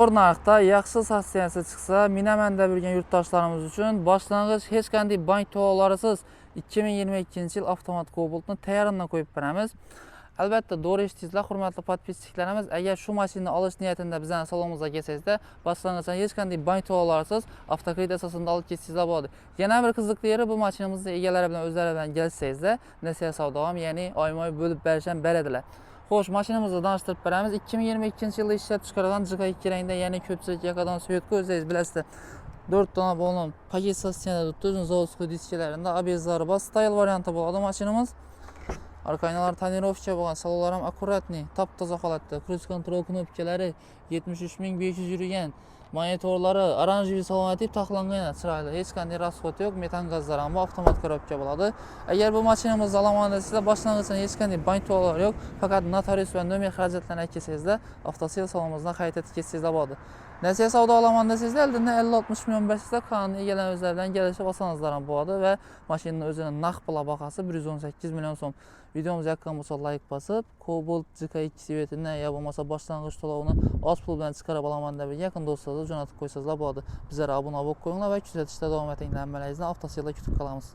Zo'r narxda yaxshi состояния si chiqsa, minaman deb yurgan yurtdoshlarimiz uchun boshlang'ich hech qanday bank to'lovlarisiz 2022-yil avtomat Cobaltni tayyorini qo'yib beramiz. Albatta, to'g'ri eshitdingizlar, hurmatli подписчик larimiz, agar shu mashinani olish niyatida bizning salonimizga kelsangizda, boshlang'ichdan hech qanday bank to'lovlarisiz avtokredit asosida olib ketsangizlar bo'ladi. Yana bir qiziqli yeri, bu mashinamizni egalari bilan o'zlari bilan kelishsangizda, nasiya savdo ham, ya'ni oyma-oy bo'lib berish ham beradilar. Xo'sh, mashinamizni tanishtirib beramiz. 2022-yilda ishlab chiqarilgan GK2 rangda, ya'ni ko'pchilik yaqadan so'yatga o'zingiz bilasizlar. 4 dona полный paket состояния da turibdi, o'zini заводской diskalarida ABS lari bor, style varianti bo'ladi mashinamiz. Arka aynalar тонировка bo'lgan, salonlar ham аккуратный, top-toza holatda. Cruise control knopkalari, 73 500 yurgan. Monitorlari оранжевый salon deb taxlangan, chiroyli. Hech qanday расход yo'q, metan gazlar ham bor, avtomat коробка bo'ladi. Agar bu mashinamizni olaman desangizlar, boshlang'ichdan hech qanday bank to'lovlari yo'q, faqat notarius va nomer xarajatlarini olib kelsangizlar, avtosel salonimizdan xarid etib ketsangizlar bo'ladi. Nasiya savdo olaman desangizlar, oldindan 50-60 million bersangizlar, qonun egalari o'zlari bilan kelishib olsangizlar ham bo'ladi va mashinani o'zini naqd pul bahasi 118 million so'm. Videomiz yoqqan bo'lsa, layk bosib, Cobalt GK2 цвет ini yo bo'lmasa boshlang'ich to'lovini oz pul bilan chiqarib olaman deb yaqin do'stlarga jo'natib qo'ysangizlar bo'ladi. Bizlarga obuna bo'lib qo'yinglar va kuzatishda davom etinglar. Hammalaringizni avtoselda kutib qolamiz.